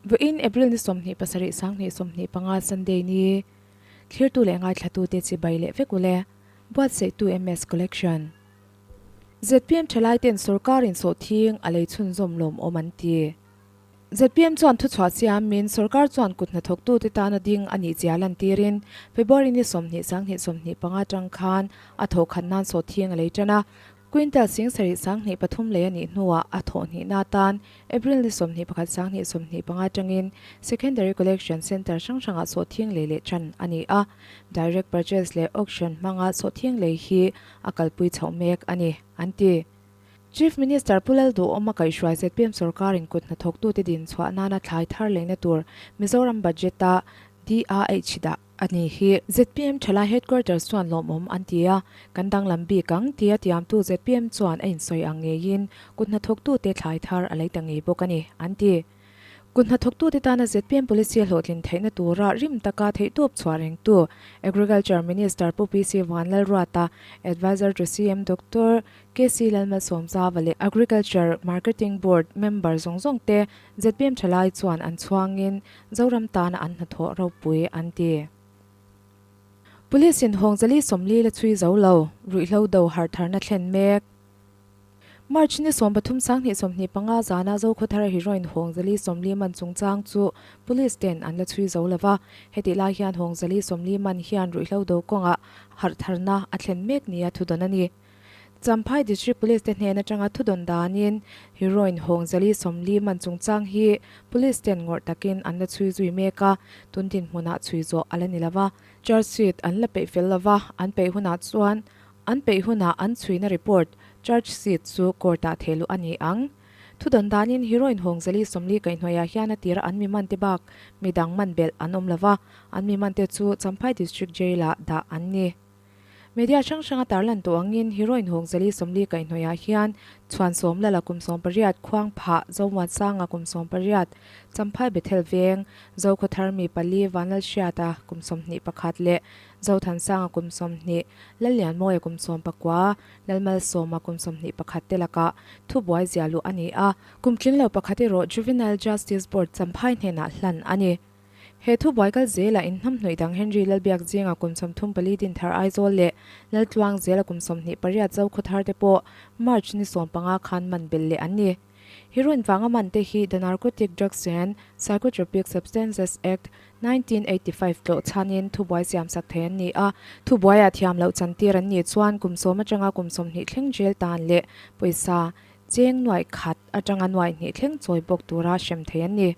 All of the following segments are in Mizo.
Vawiin April ni 27 sanghnih 25 Sunday ni thlirtu leh ngaithlatute chibai leh vek ule buatsaihtu MS Collection. Zpm thalaiten sorkarin sawhthing a lei chhunzawm lawmawm an ti. Zpm chuan thuchhuah siamin sorkar chuan kut hnathawktute tana ding a nih zia lantirin February ni 20 sanghnih 25 atang khan a thawhkhat nan sawhthing a lei tan a. Quintal sing sarih sanghnih pathum lei a nih hnuah a thawh hnihna atan April ni 21 sanghnih 25 atangin Secondary Collection Centre hrang hrangah sawhthing lei leh tan a ni a. Direct Purchase leh Auction hmanga sawhthing lei hi a kalpui chhoh mek a ni, an ti. Chief Minister Pu Lalduhawma kaihhruai zpm sorkarin kut hnathawktute din chhuah nana thlai thar leina tur Mizoram Budget-a DAH dah a ni hi. Zpm thalai Headquarters chuan lawmawm an ti a, kan danglam bik ang tia tiamtu zpm chuan a insawi ang ngeiin kut hnathawktute thlai thar a lei ta ngei bawk a ni, an ti. Kut hnathawktute tana zpm policy a hlawhtlin theihna tura rim taka theihtawp chhuah rengtu Agriculture Minister Pu PC Vanlalruata, Adviser to CM Doctor KC Lalmalsawmzava leh Agriculture Marketing Board member zawng zawng te zpm thalai chuan an chhuangin Zoram tana an hnathawh ropui an ti. Police in Hawngzali 40 la chhui zo lo, ruihhlo do harhtharna thlen mek. March ni 13 sanghnih 25 zana Zokhawthara heroin Hawngzali 40 man chungchang chu Police ten an la chhui zo lova. Hetih lai hian Hawngzali 40 man hian ruihhlo do kawngah harhtharna a thlen mek nia thudawn a ni. Champhai District Police te hnen atanga thudawn danin heroin Hawngzali 40 man chungchang hi Police ten ngawrh takin an la chhui zui mek a, tun dinhmunah chhui zawh a la ni lova. Charge sheet an la peih fel lova, an peih hunah chuan An peih hunah an chhuina report, charge sheet, chu court-ah thehluh a ni ang. Thudawn danin heroin Hawngzali 40 kaihhnuaiah hian a tira an mi mante bak midang man belh an awm lova, an mi mante chu Champhai District Jail-ah dah an ni. Media hrang hranga tarlan tawh angin heroin Hawngzali 40 kaihhnuaiah hian Chhuan Sawmlala kum 18, Khuangphah, Zomuansanga kum 18, Champhai Bethel Veng, Zokhawthar mi pali Vanlalhriata kum 21 leh Zothansanga kum 20, Lallianmawia kum 19, Lalmalsawma kum 21 te lakah thubuai zia luh a ni a, kum tling lo pakhat erawh Juvenile Justice Board Champhai hnenah hlan a ni. He thubuai kal zelah inhnamhnawih dang Henry Lalbiak zinga kum 34 Dinthar Aizawl leh Laltluang zela kum 28 Zokhawthar te pawh March ni 15 khan man belh leh an ni. Heroin vanga man te hi The Narcotic Drugs and Psychotropic Substances Act, 1985 tlawh chhanin thubuai siamsak thei an ni a, thubuaiah thiam loh chantir an nih chuan kum sawm atanga kum 20 thleng jail tan leh pawisa cheng nuaih khat atanga nuaih hnih thleng chawi bawk tura hrem thei an ni.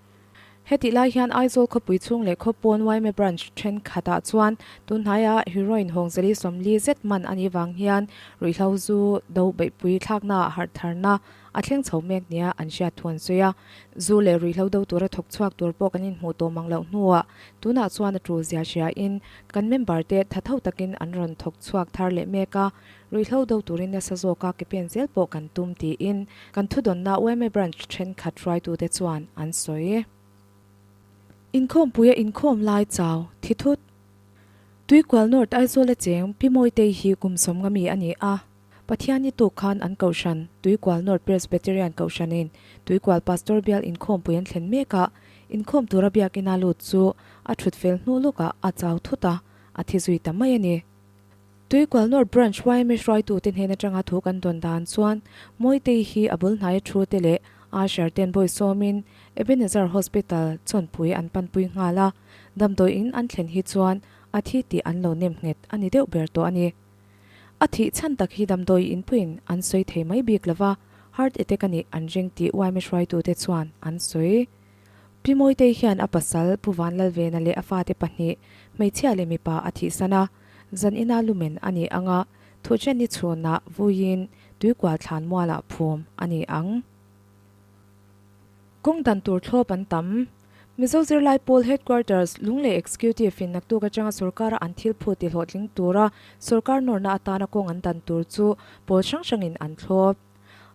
Hetih lai hian Aizawl khawpui chhung leh khawpawn yma branch thenkhatah chuan tunhnaia heroin Hawngzali 40 zet man a nih vang hian ruihhlo zu do beihpui thlaknaah harhtharna a thleng chho mek nia an hriat thu an sawi a. Zu leh ruihhlo do tura thawk chhuak tur pawh kan inhmuh tawh mang loh hnuah tunah chuan a tul zia hriain kan member te tha tho takin an rawn thawk chhuak thar leh mek a, ruihhlo do turin nasa zawka ke pen zel pawh kan tum tiin kan thudawnna yma branch thenkhat hruaitute chuan an sawi. Inkhawmpuia inkhawm lai chau thi thut. Tuikual North Aizawl a cheng Pi Mawitei hi kum 50 mi a ni a. Pathian ni tuk khan an kohhran, Tuikual North Presbyterian Kohhranin Tuikual Pastor Bial inkhawmpui an thlen mek a, inkhawm tura biakina lut chu a thut fel hnu lawkah a chau thut a, a thi zui ta mai a ni. Tuikual North Branch yma hruaitute hnen atanga thu kan dawn dan chuan Mawitei hi a bul hnaia thu te leh Asher ten bawi sawmin Ebenezer Hospital chawnpui an panpui nghal a, damdawi in an thlen hi chuan a thi tih an lo nem nghet a ni deuh ber tawh a ni. A thih chhan tak hi damdawi inpuiin an sawi thei mai bik lova, heart attack a nih an ring tih yma hruaitute chuan an sawi. Pi Mawitei hian a pasal Pu Vanlalvena leh a fate pahnih, hmeichhia leh mipa a thihsan a, zan ina lumen a ni ang a, thuhchen ni chhunah vuiin tuikual thlan mualah phum a ni ang. Kawng dan tur thlawp an tam. Mizo Zirlai Pawl Headquarters, Lunglei Executive in naktuk atanga sorkara an thil phut ti hlawhtling tura sorkar nawrna atana kawng an dan tur chu pawl hrang hrangin an thlawp.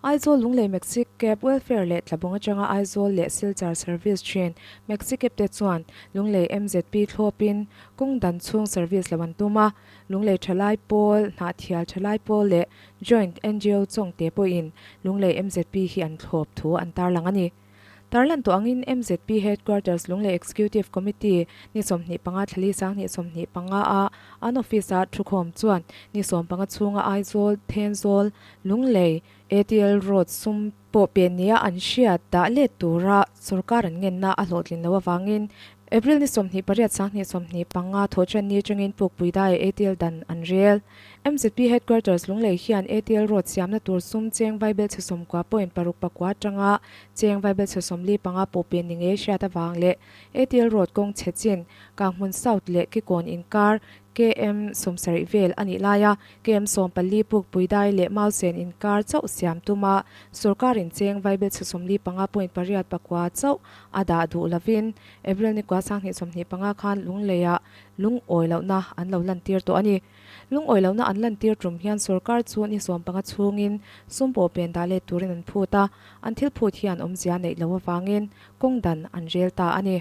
Aizawl Lunglei Maxi Cab Welfare leh Tlabung atanga Aizawl leh Silchar Service thin Maxi Cab te chuan Lunglei MZP thlawpin kawng dan chhung service lo an tum a, Lunglei Thalai Pawl, Hnahthial Thalai Pawl leh Joint ngo Chawngte pawhin Lunglei MZP hi an thlawp thu an tarlang a ni. Tarlan tawh angin MZP Headquarters Lunglei Executive Committee ni 25 thlali 2025 a an office-a thukhawm chuan ni 15 chhunga Aizawl, Thenzawl, Lunglei, ATL Road sum pawh pe nia an hriat dah let tura sorkar an ngenna a hlawhtlin loh avangin April ni 28 2025 thawhṭanni atangin Pukpui daiah ATL dan an rel. MZP Headquarters Lunglei hian ATL Road siamna tur sum cheng vaibelchhe 90.6 atanga cheng vaibelchhe 45 pawh pe ni ngei hriat avang leh ATL Road kawng chhe chin Kanghmun South leh Kikawn inkar KM 70 vel a nih laia KM 14 Pukpui dai leh Mausen inkar chauh siam tuma sorkarin cheng vaibelchhe 45.8 chauh a dah duh lovin April ni kua 2025 khan Lungleiah lungawi lohna an lo lantir tawh a ni. Lungawi lohna an lantir tum hian sorkar chu ni 15 chhungin sum pawh pen dah let turin an phut a, an thil phut hian awmzia neih loh avangin kawng dan an rel ta a ni.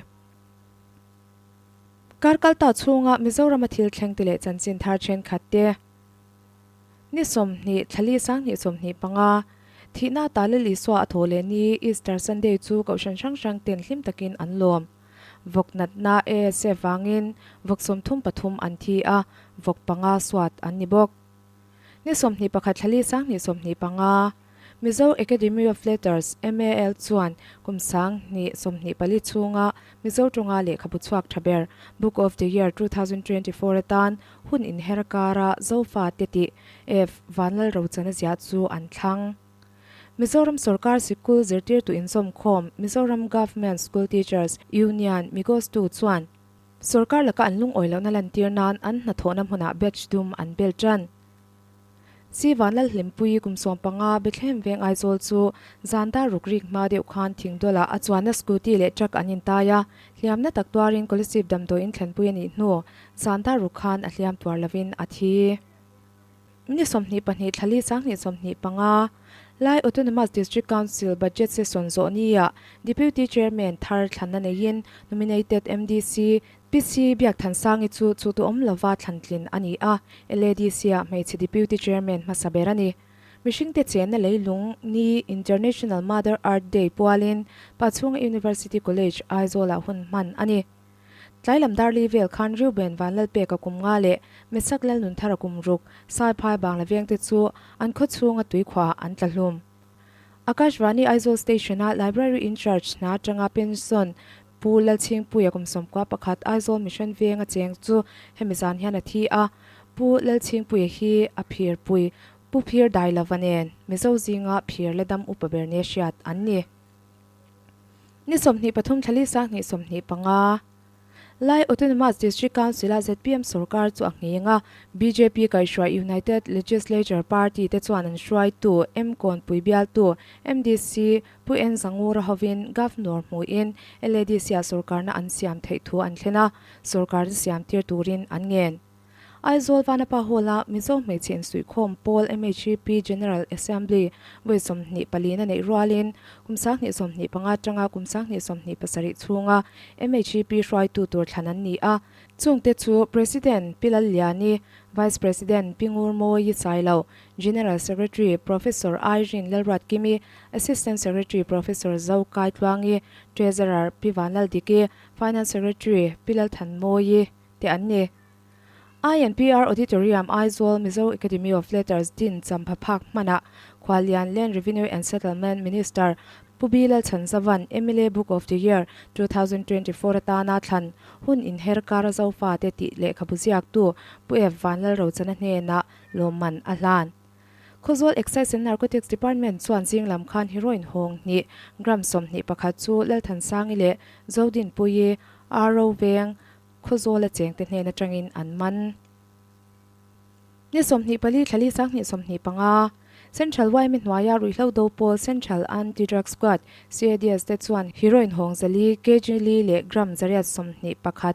Kar kal ta chhunga Mizorama thil thleng te leh chanchin thar thenkhat te, Ni 20 thlali 2025, thihna ta Lal Isua a thawh leh ni Easter Sunday chu kohhran hrang hrang ten hlim takin an lawm. Vawk natna ASF vangin vawk 33 an thi a, vawk panga suat an ni bawk. Ni 21 thlali 2025, Mizo Academy of Letters, MAL, chuan kum 2024 chhunga Mizo tawnga lehkhabu chhuak tha ber Book of the Year 2024 atan hun inher kara Zofa te tih F Vanlalrochana ziah chu an thlang. Mizoram Sorkar Sikul zirtirtu inzawmkhawm Mizoram Government School Teachers Union, Migostu, chuan sorkar laka an lungawi lohna lantir nan an hnathawhna hmunah batch dum an bel tan. Si Vanlalhlimpuii kum 15 Bethlehem veng Aizawl chu zan dar ruk rik hma deuh khan thingdawlah a chuanna scooty leh truck an intai a, hliamna tak tuarin Kolasib damdawi inthlanpui a nih hnu zan dar ruk khan a hliam tuar lovin a thi. Ni 22 thlali 2025, Lai Autonomous District Council Budget Session zawh nia Deputy Chairman thar thlanna neiin Nominated MDC PC Biakthansangi chu chu tu awm lova thlantlin a ni a, LADC-ah hmeichhe Deputy Chairman hmasa ber a ni. Mihringte chenna leilung ni International Mother Earth Day pualin Pachhunga University College, Aizawl-ah hun hman a ni. Tlai lam darli vel khan Reuben Vanlalpeka kum nga leh Mesak Lalnunthara kum ruk Saiphai Bangla vengte chu an khaw chhunga tuikhuah an tla hlum. Akashvani Aizawl Station-a Library in-charge hna atanga pension Pu Lalchhingpuia kum 11 Aizawl Mission venga cheng chu hemi zan hian a thi a. Pu Lalchhingpuia hi a phirpui Pu Phir Dailova nen Mizo zinga phir la dam upa ber nia hriat an ni. Ni 23 thlali 2025, Lai Autonomous District Council-a zpm sorkar chu a ngheng a, bjp kaihhruai United Legislature Party te chuan an hruaitu M Kawnpui bialtu MDC Pu N Zangura hovin Governor hmuhin LADC-ah sorkarna an siam theih thu an thlen a, sorkarna siam tir turin an ngen. Aizawl Vanapa Hall-a Mizo hmeichhe insuihkhawm pawl MHEP General Assembly vawi 24 na neih rualin kum 2025 atanga kum 2027 chhunga MHEP hruaitu tur thlan an ni a. Chungte chu President Pi Lalliani, Vice President Pi Ngurmawi Sailo, General Secretary Professor Irene Lalruatkimi, Assistant Secretary Professor Zo Kaitluangi, Treasurer Pi Vanlaldiki, Finance Secretary Pi Lalthanmawi te an ni. INPR Auditorium Aizawl Mizo Academy of Letters din champha phak hmanah Khuallian Land Revenue and Settlement Minister Pu B Lalchhanzavan mla Book of the Year 2024 atana thlan hun inher kara Zofa te tih lehkhabu ziaktu Pu F Vanlalrochana hnenah lawmman a hlan. Khawzawl Excise and Narcotics Department chuan zing lam khan heroin hawng hnih gram 21 chu Lalthansangi leh Zodinpuii RO veng Khawzawla chengte hnen atangin an man. Ni 24 thlali 2025, Central yma hnuaia ruihhlo do pawl Central Anti-Drug Squad, CADS, te chuan heroin hawng zali, kg li leh gram zariat 21,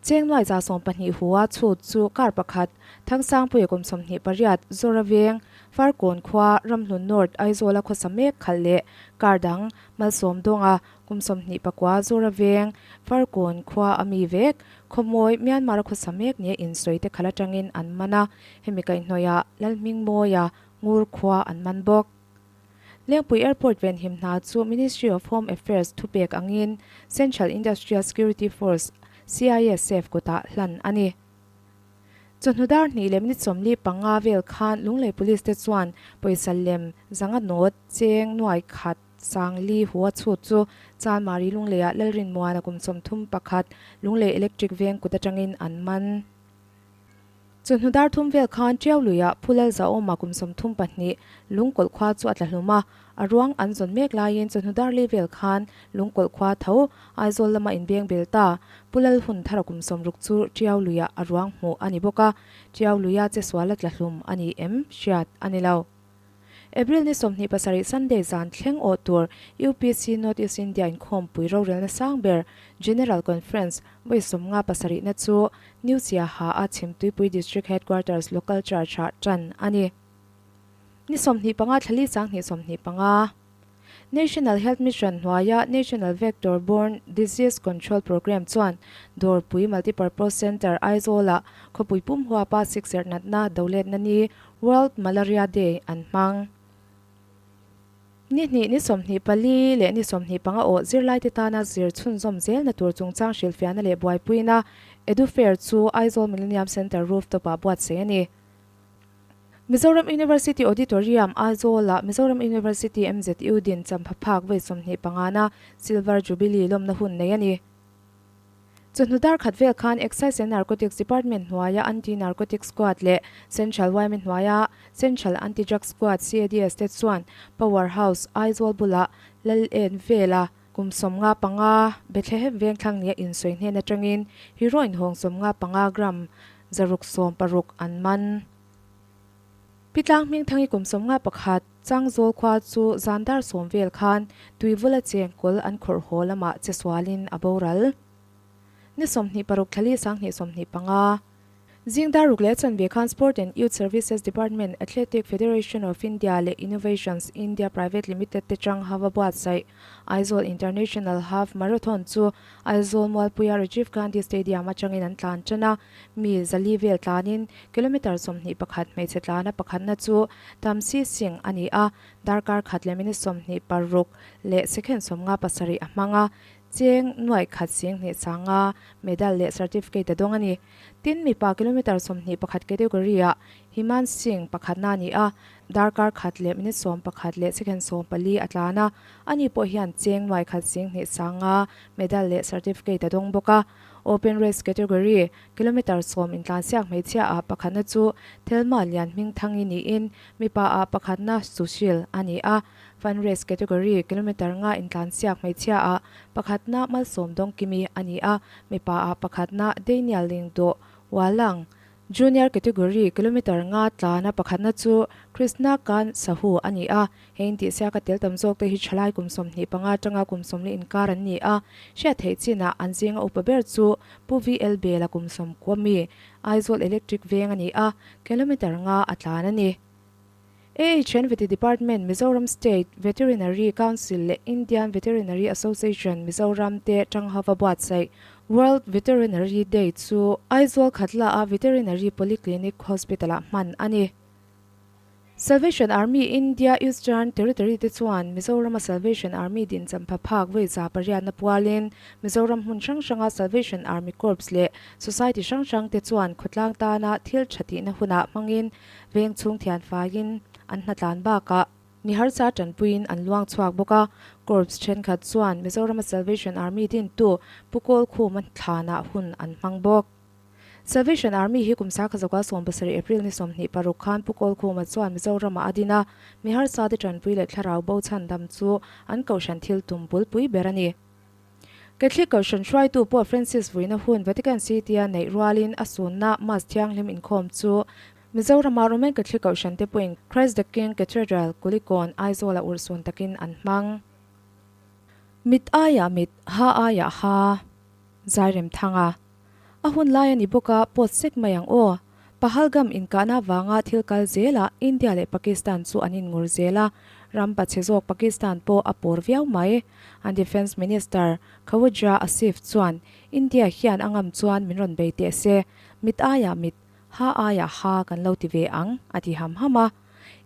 cheng nuai 120 hua chhut chu kar pakhat, Thangsangpuia kum 28, Zora veng, Farkawn khua, Ramhlun North, Aizawla khawsa mek khalh leh kar dang malsawm dawnga Kum 29 Zora veng, Farkawn khua a mi vek, Khawmawi, Myanmar a khawsa mek nia insawi te khalh atangin an man a, hemi kaihhnawihah Lalhmingmawia Ngur khua an man bawk. Lengpui Airport venhim hna chu Ministry of Home Affairs thupek angin Central Industrial Security Force, CISF, kutah hlan a ni. Chawhnu dar hnih leh minute 45 vel khan Lunglei Police te chuan pawisa lem zanga nawt cheng nuai khat 4000 hua chhut chu Chanmari Lungleiah Lalrinmuana kum 31 Lunglei Electric veng kut atangin an man. Chawhnu dar thum vel khan Tiau luiah Phulal Zaawma kum 32 Lungkawlh khua chu a tla hlum a, a ruang an zawn mek laiin chawhnu dar li vel khan Lungkawlh khua tho Aizawl lama inbeng bel ta Pulal hun thara kum 60 chu Tiau luiah a ruang hmuh a ni bawk a, Tiau luia chesual a tla hlum a ni em hriat a ni lo. April ni 27 Sunday zan thleng awh tur UPC North East India inkhawmpui rorelna sang ber General Conference vawi 57 na chu New Siaha a Chhimtuipui District Headquarters Local Church ah tan a ni. Ni 25 thlali 2025 National Health Mission hnuaia National Vector Borne Disease Control Programme chuan Dawrpui Multipurpose Centre Aizawl-ah khawpui pum huapa sikserh natna doletna ni World Malaria Day an hmang. Ni hnih ni 24 leh ni 25 awh zirlaite tana zir chhunzawm zelna tur chungchang hrilhfiahna leh buaipuina Edu Fair chu Aizawl Millennium Centre rooftop-ah buatsaih a ni. Mizoram University Auditorium, Aizawl-ah Mizoram University MZU din champha phak vawi 25 na Silver Jubilee lawmna hun nei a ni. Chawhnu dar khat vel khan Excise and Narcotics Department hnuaia Anti-Narcotics Squad leh Central yma hnuaia Central Anti-Drug Squad, CADS, te chuan Power House, Aizawl bulah Lal En vela kum 55 Bethlehem vengthlang nia insawi hnen atangin heroin hawng 55 gram 660 an man. Pitlang hmingthangi kum 51 Changzawl khua chu zan dar 10 vel khan tuivula cheng kawl an khawrh haw lamah che sualin a boral. Ni 26 thlali 2025. Zing dar ruk leh chanve khan Sport and Youth Services Department, Athletic Federation of India leh Innovations India Private Limited te chang hava buatsaih Aizawl International Half Marathon chu Aizawl Mualpuia Rajiv Gandhi Stadium atangin an tlan tan a, mi zali vel tlanin kilometre 21 hmeichhe tlana pakhatna chu Tamsi Singh a ni a, darkar khat leh minute 26 leh second 57 a hmang a, cheng nuaih khat sing hnih sanga medal leh certificate a dawng a ni. Tin, mipa kilometre 21 category-ah Himan Singh pakhatna a ni a, darkar khat leh minute 11 leh second 14 a tlan a, ani pawh hian cheng nuaih khat sing hnih sanga medal leh certificate a dawng bawk a. Open race category, kilometre 10 intlansiak hmeichhia ah pakhatna chu Thelma Lian Hmingthangi niin mipa ah pakhatna Sushil a ni a. Fun race category, kilometre 5 intlansiak hmeichhia ah pakhatna Malsawm Dawngkimi a ni a, mipa ah pakhatna Daniel Lingdawh Walang. Junior category, kilometre 5 tlana pakhatna chu Krishna Kant Sahu a ni a. He intihsiaka tel tam zawk te hi thalai kum 25 atanga kum 40 inkar an ni a. Hriat theih chinah an zinga upa ber chu Pu VL Bela kum 90 mi, Aizawl Electric veng a ni a, kilometre 5 a tlan a ni. AHN Vety Department, Mizoram State Veterinary Council leh Indian Veterinary Association Mizoram te tanghova buatsaih World Veterinary Day chu Aizawl Khatla-a Veterinary Polyclinic Hospital-ah hman a ni. Salvation Army India Eastern Territory te chuan Mizorama Salvation Army din champha phak vawi 800 na pualin Mizoram hmun hrang hranga Salvation Army Corps leh Society hrang hrang te chuan khawtlang tana thil tha tihna hunah hmangin Veng chhung thian faiin an hnatlan bakah mi harsa tanpuiin an luang chhuak bawk a. Corps thenkhat chuan Mizorama Salvation Army dintu Pu Kawlkhuma thlanah hun an hmang bawk. Salvation Army hi kum sakha zawka 17 April ni 26 khan Pu Kawlkhuma chuan Mizorama a din a, mi harsa te tanpui leh thlarau bo chhandam chu an kohhran thil tum bulpui ber a ni. Catholic Kohhran hruaitu pawh Francis vuina hun Vatican City-a neih rualin a sunna Mass thianghlim inkhawm chu Mizorama Roman Catholic Kohhran te pawhin Christ the King Cathedral, Kulikawn, Aizawl-a urhsun takin an hmang. Mit aiah mit, ha aiah ha. Zairemthanga. A hun lai a ni bawk a, pawt sek mai ang aw. Pahalgam inkahna vanga thil kal zelah India leh Pakistan chu an inngur zel a, ram pachhe zawk Pakistan pawh a pawr viau mai. An Defence Minister Khawaja Asif chuan India hian a ngam chuan min rawn bei teh se, mit aiah mit, ha aiah ha kan lo ti ve ang, a ti ham ham a.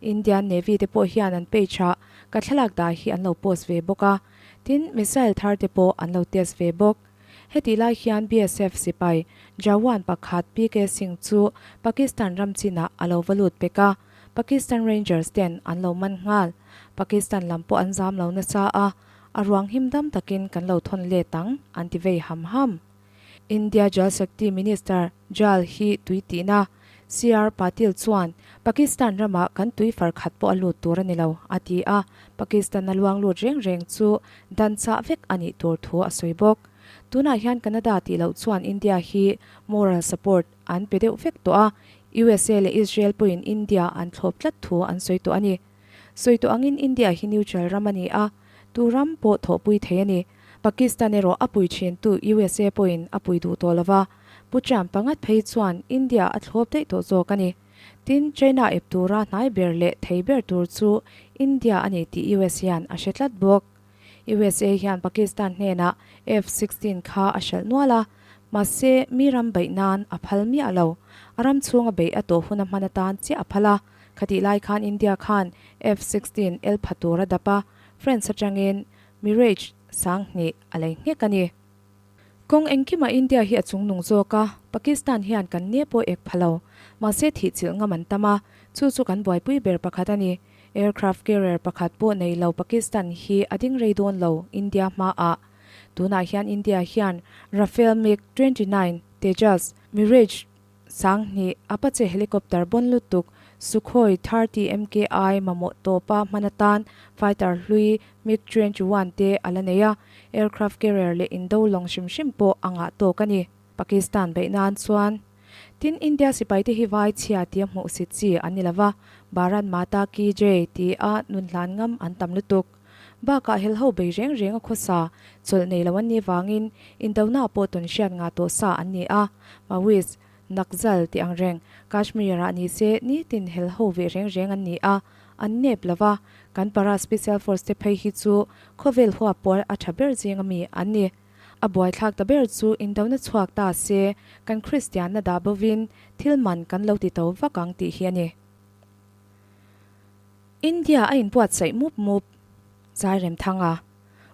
Indian Navy te pawh hian an page ah ka thlalak dah hi an lo post ve bawk a. Tin, missile thar te pawh an lo test ve bawk. Hetih lai hian BSF sipai Jawan pakhat PK Singh chu Pakistan ram chinah a lo va lut pek a, Pakistan Rangers ten an lo man nghal. Pakistan lam pawh an zam lo nasa a, a ruang him dam takin kan lo thawn let ang, an ti vei ham ham. India Jal Shakti Minister Jal hi tui tihna CR Patil chuan Pakistan ramah kan tui far khat pawh a lut tur a ni lo, a ti a, Pakistan a luang lut reng reng chu dan chah vek a nih tur thu a sawi bawk. Tunah hian Canada tih loh chuan India hi moral support an pe deuh vek tawh a, USA leh Israel pawhin India an thlawp tlat thu an sawi tawh a ni. Sawi tawh angin India hi neutral ram a ni a, tu ram pawh thawhpui thei a ni. Pakistan erawh a pui thintu USA pawhin a pui duh tawh lo va, Pu Trump pangat phei chuan India a thlawp daih tawh zawk a ni. Tin, China ep tura hnai ber leh thei ber tur chu India a ni tih US hian a hre tlat bawk. USA hian Pakistan hnenah F 16 kha a hralh nual a, mahse mi ram beih nan a phal miah lo. A ram chhunga beih a tawh hun a hman atan chiah a phal a, khatih lai khan India khan F 16 el pha tur a dap a, France atangin Mirage 2000 a lei nghek a ni. Kawng engkimah India hi a chungnung zawk a, Pakistan hian kan ne pawh ek pha lo. Mahse thih chilh ngam an tam a, chu chu kan buaipui ber pakhat a ni. Aircraft carrier pakhat pawh nei lo Pakistan hi a ding rei dawn lo India hmaah. Tunah hian India hian Rafale MiG 29, Tejas, Mirage, 2000, Apache helicopter bawn lutuk, Sukhoi 30 MKI mamawh tawpa hman atan fighter hlui MiG 21 te a la nei a, aircraft carrier leh indo lawng hrim hrim pawh a ngah tawk a ni. Pakistan beih nan chuan Tin, India sipaite hi vai chhia tia hmuh sit chi an ni lova, Bharat Mata Ki Jai tia nun hlan ngam an tam lutuk. Bakah helho bei reng reng a khawsa, chawlh nei lo an nih vangin indona pawh tawn hriat ngah tawh sa an ni a, Maoist, Naxal tih ang reng, Kashmir-ah ni se nitin helho ve reng reng an ni a, an nep lova, kan para special force te phei hi chu khawvel huap pawh a tha ber zing ami an ni. A buaithlak ta ber chu indona chhuak ta se kan Kristianna dah bovin thil man kan lo ti to vak ang tih hi a ni. India a inbuatsaih mup mup. Zairemthanga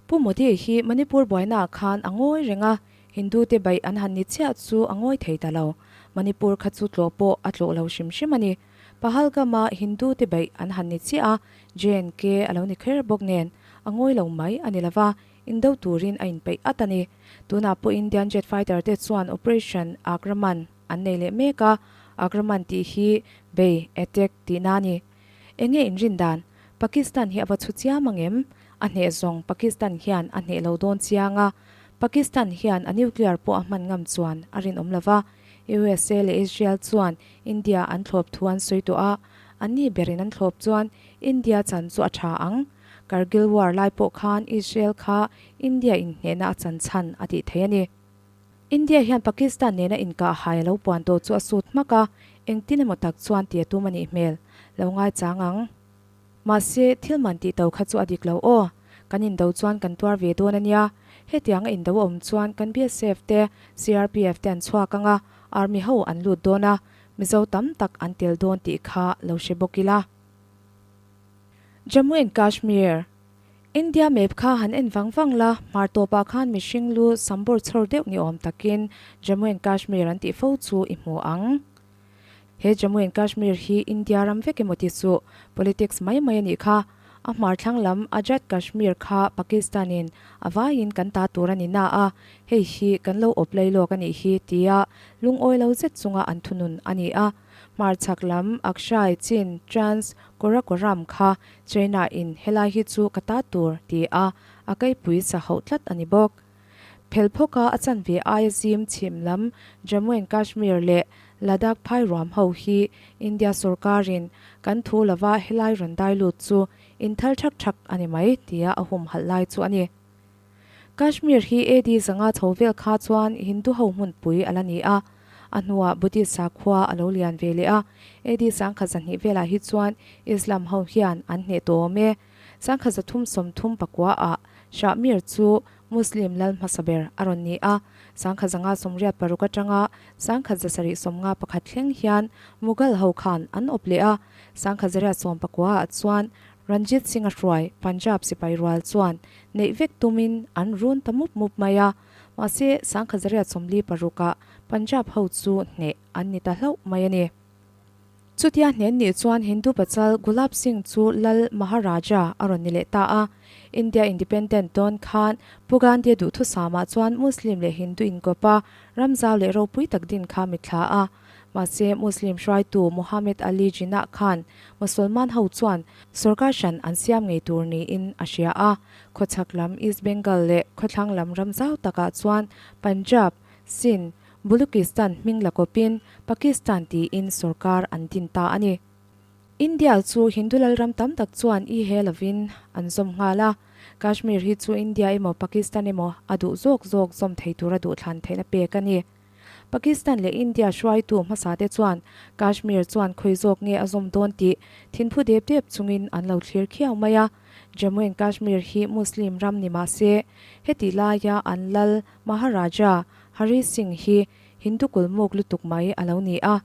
Pu Modi hi Manipur buainaah khan a ngawi reng a, Hindu te baih an han ni chiah chu a ngawi thei ta lo. Manipur kha chu tlawh pawh a tlawh lo hrim hrim a ni. Pahalgam-a Hindu te baih an han ni chiah a, JNK a lo ni kher bawk nen a ngawi lo mai a ni lova, indo turin a inpeih at a ni. Tunah pawh Indian jet fighter te chuan Operation Akraman an nei leh mek a, Akraman tih hi bei, attack, tihna a ni. Enge inrin dan? Pakistan hi a va chhu chiam ang em? A hneh zawng Pakistan hian a hneh lo dawn chiang a. Pakistan hian a nuclear pawh a hman ngam chuan a rinawm lo va. USA leh Israel chuan India an thlawp thu an sawi tawh a, anni berin an thlawp chuan India chan chu a tha ang. Kargil war lai pawh khan Israel kha India inhnehna a chan chhan a tih thei a ni. India hian Pakistan nena inkah hai a lo puan tawh chu a sut hmak a, engtin emaw tak chuan ti a tum a nih hmel. Lo ngaichang ang. Mahse, thil man tih to kha chu a dik lo aw. Kan indo chuan kan tuar ve dawn a nia. Hetianga indo a awm chuan kan BSF te, CRPF te an chhuak ang a, Army ho an lut dawn a, Mizo tam tak an tel dawn tih kha lo hre bawk ila. Jammu and Kashmir. India map kha han en vang vang la, hmar tawpah khan mihring lu sambawr chhawr deuh ni awm takin Jammu and Kashmir an tih fo chu i hmu ang. He Jammu and Kashmir hi India ram vek emaw ti suh, politics mai mai a nih kha. A hmar thlang lam Azad Kashmir kha Pakistan in a vaiin kan ta tur a ni na a, hei hi kan lo awp lei lawk a nih hi tia lungawi lo zet chunga an thunun a ni a. Hmar chhak lam Akshay Chin Trans Karakoram kha China in helai hi chu ka ta tur ti a, a keipui sa hauh tlat a ni bawk. Phelphawka a chanve aia zim chhim lam Jammu and Kashmir leh Ladakh phai ruam ho hi India sorkarin kan thu lova helai rawn dai lut chu inthal thak thak a ni mai tia a humhalh lai chu a ni. Kashmir hi AD 500 chho vel kha chuan Hindu ho hmunpui a la ni a, a hnuah Buddhist sakhua a lo lian ve leh a, AD 1200 velah hi chuan Islam ho hian an hneh tawh awm e. 1339 ah Shah Mir chu. Muslim lal hmasa ber a rawn ni a. 1986 atanga 1791 thleng hian Mughal ho khan an awp leh a. 1819 ah chuan Ranjit Singh-a hruai Punjab sipai rual chuan neih vek tumin an run ta mup mup mai a. Mahse, 1846 ah Punjab ho chu hneh an ni ta hlauh mai a ni. Chutia hnen nih chuan Hindu pachal Gulab Singh chu Lal Maharaja a rawn ni leh ta a. India Independent dawn khan Pu Gandhi-a duhthusamah chuan Muslim leh Hindu inkawp a, ramzau leh ropui tak din kha mitthla a. Mahse, Muslim hruaitu Muhammad Ali Jinnah khan Mosolman ho chuan sorkar hran an siam ngei tur niin a hria a. Khawchhak lam East Bengal leh khawthlang lam ramzau takah chuan Punjab, Sindh, Balochistan hming la kawpin Pakistan tiin sorkar an din ta a ni. India chu Hindu lalram tam tak chuan i he lovin an zawm nghal a, Kashmir hi chu India emaw Pakistan emaw a duh zawk zawk zawm thei tura duhthlan theihna pek a ni. Pakistan leh India hruaitu hmasate chuan Kashmir chuan khawi zawk nge a zawm dawn tih thinphu dep dep chungin an lo thlir khiau mai a. Jammu and Kashmir hi Muslim ram ni mah se, hetih laia an lal Maharaja Hari Singh hi Hindu kulmuk lutuk mai a lo ni a,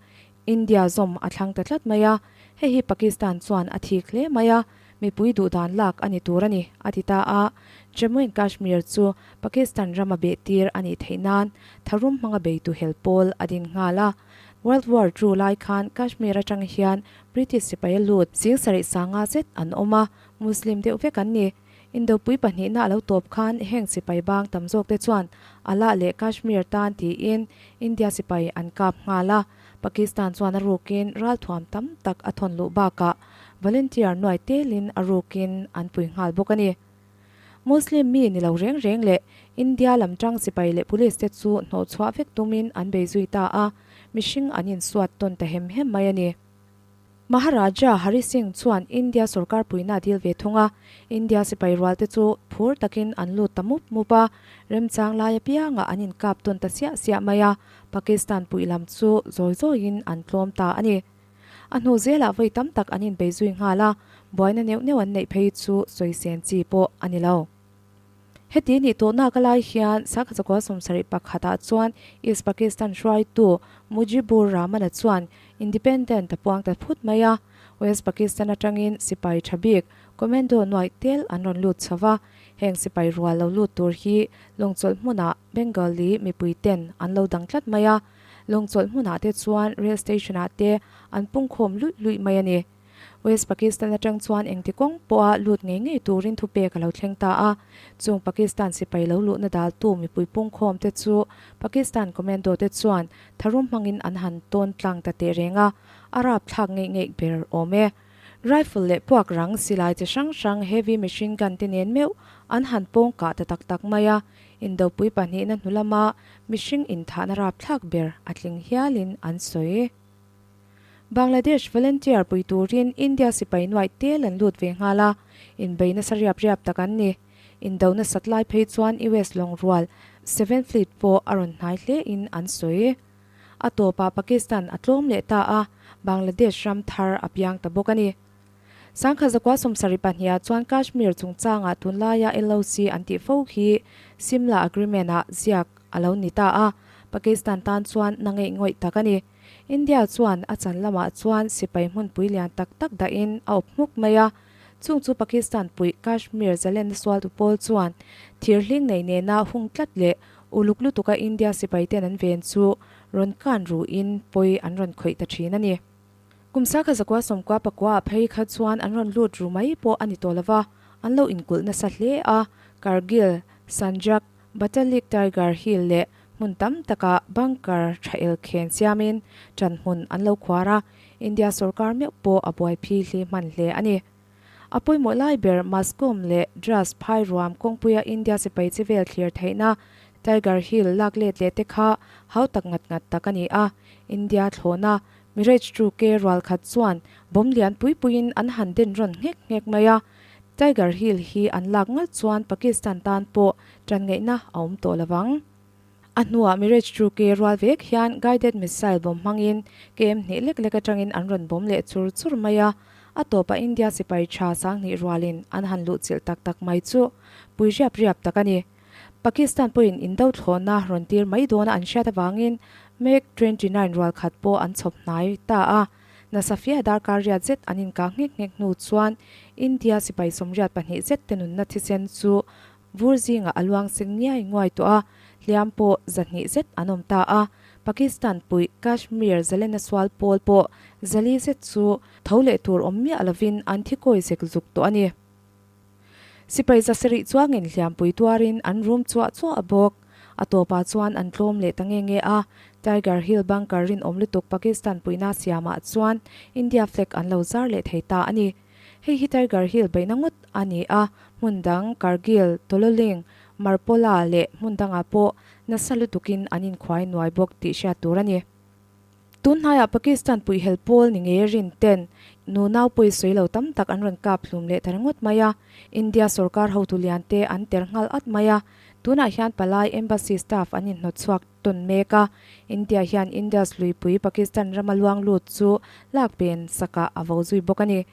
India zawm a thlang ta tlat mai a, hei hi Pakistan chuan a thik hle mai a, mipui duhdan lak a ni tur a ni, a ti ta a. Jammu and Kashmir chu Pakistan rama behtir a nih theih nan tharum hmanga beitu hel pawl a din nghal a. World War Two lai khan Kashmir atang hian British sipai a lut 7000 sanga zet an awm a, Muslim deuh vek an ni. Indopui pahnihna a lo tawp khan heng sipai bang tam zawkte chuan Allah leh Kashmir tan tiin India sipai an kap nghal a, Pakistan chuan a rukin ralthuam tam tak a thawn luh bakah volunteer nuai telin a rukin an pui nghal bawk a ni. Muslim mi ni lo reng reng leh India lam tang sipai leh police te chu hnawhchhuah vek tumin an bei zui ta a, mihring an insuat tawn ta hem hem mai a ni. Maharaja Hari Singh chuan India sorkar puihna a dil ve thung a, India sipai rualte chu phur takin an lut ta mup mup a, remchang lai apiangah an inkap tawn ta siah siah mai a, Pakistan puih lam chu zawi zawiin an tlawm ta a ni. A hnu zelah vawi tam tak an inbei zui nghal a, buaina neuh neuh an neih phei chu sawisên chi pawh a ni lo. Heti nih tawhnak a lai hian Sakhaw 71 ah chuan East Pakistan hruaitu Mujibur Rahman-a chuan Independent a puang ta phut mai a, West Pakistan atangin sipai tha bik Commando nuaih tel an rawn lut chho va, heng sipai rual lo lut tur hi lawngchawlh hmunah Bengali mipui ten an lo dang tlat mai a, lawngchawlh hmunah te chuan rail station ah te an pungkhawm luih luih mai a ni. West Pakistan atang chuan engti kawng pawha lut ngei ngei turin thupek a lo thleng ta a. Chung Pakistan sipai lo luhna daltu mipui pungkhawm te chu Pakistan commando te chuan tharum hmangin an han tawn tlang ta teh reng a, a rapthlak ngeih ngeih ber awm e. Rifle leh puak rang silai chi hrang hrang heavy machine gun te nen meuh an han pawng kah ta tak tak mai a, indopui pahnihna hnu lama mihring inthahna rapthlak ber a tling hialin an sawi. Bangladesh volunteer pui turin India sipai nuaih tel an lut ve nghal a, inbei nasa riap riap tak an ni. Indo nasat lai phei chuan US lawng rual Seventh Fleet pawh a rawn hnai hle in an sawi. A tawpah Pakistan a tlawm leh ta a, Bangladesh ram thar a piang ta bawk a ni. 1972 ah chuan Kashmir chungchangah tunlaia LOC an tih fo hi Simla Agreement ah ziak a lo ni ta a, Pakistan tan chuan na ngeih ngawih tak a ni. India chuan a chan lamah chuan sipai hmunpui lian tak tak dahin a awp hmuk mai a, chung chu Pakistan puih Kashmir zalenna sualtu pawl chuan thir hling nei nena hung tlat leh uluk lutuka India sipai ten an ven chu rawn kan ruhin pawi an rawn khawih ta thin a ni. Kum 1999 ah phei kha chuan an rawn lut ru mai pawh a ni tawh lova, an lo inkulh nasa hle a, Kargil, Sanjak, Batalik Tiger Hill leh hmun tam takah bunker tha elkhen siamin ṭan hmun an lo khuar a, India sorkar meuh pawh a buaiphi hli hman hle a ni. A pawimawh lai ber Mascom leh Dras phai ruam kawngpuia India sipai chi vel thlir theihna Tiger Hill lak let leh te kha hau tak ngat ngat tak a ni a, India thlawhna Mirage two K rual khat chuan bomb lian pui puiin an han den rawn nghek nghek mai a, Tiger Hill hi an lak ngat chuan Pakistan tan pawh ṭan ngaihna a awm tawh lo vang. A hnuah Mirage two K rual vek hian guided missile bomb hmangin KM hnih lek lek atangin an rawn bomb leh chur chur mai a, a tawpah India sipai tha 2000 rualin an han luhchilh tak tak mai chu pui riap riap tak a ni. Pakistan pawhin indo thlawhna rawn tir mai dawna an hriat avangin MiG 29 rual khat pawh an chhawp hnai ta a. Nasafia darkar riat zet an inkah nghek nghek hnu chuan India sipai 82 zet te nunna thisen chu vur zingah a luang sen ngiai nguai tawh a, hliam pawh 200 zet an awm ta a. Pakistan puih Kashmir zalena sual pawl pawh 400 zet chu tho leh tur awm miah lovin an thi kawi zek zuk tawh a ni. Sipai 700 chuangin hliampui tuarin an rum chuah chuah bawk. A tawpah chuan an tlawm leh ta nge nge a, Tiger Hill bunker rinawm lutuk Pakistan puihna siamah chuan India flag an lo zar leh thei ta a ni. Hei hi Tiger Hill beihna ngawt a ni a, hmun dang Kargil, Tololing, Marpola leh hmun dangah pawh nasa lutukin an inkhuai nuai bawk tih hriat tur a ni. Tun hnaiah Pakistan puihhel pawl ni ngei rin ten nu nau pawi sawi lo tam tak an rawn kap hlum leh ta ringawt mai a, India sorkar hotu lian te an ter nghal at mai a, tunah hian palai embassy staff an inhnawt chhuak tawn mek a, India hian Indus luipui Pakistan rama luang lut chu lak pen sakah a vo zui bawk a ni.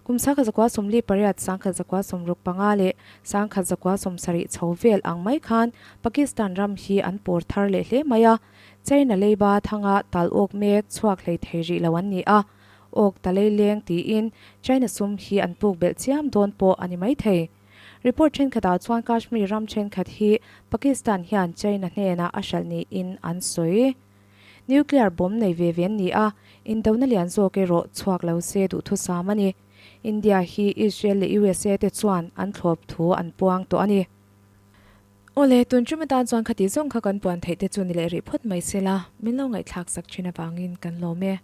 Kum 1948, 1965 leh 1970 chho vel ang mai khan Pakistan ram hi an pawr thar leh hle mai a, China leiba thanga tal awk mek chhuak hlei thei rih lo an ni a, awk ta lei leng tiin China sum hi an puk belh chiam dawn pawh a ni mai thei. Report thenkhatah chuan Kashmir ram thenkhat hi Pakistan hian China hnenah a hralh niin an sawi. Nuclear bomb nei ve ve an ni a, indona lian zawk erawh chhuak lo se duhthusam a ni. India hi Israel leh USA te chuan an thlawp thu an puang tawh a ni. Awle, tun tum atan chuan khati zawng kha kan puan theih te chu ni leh rih phawt mai se la, min lo ngaihthlak sak thin avangin kan lawm e.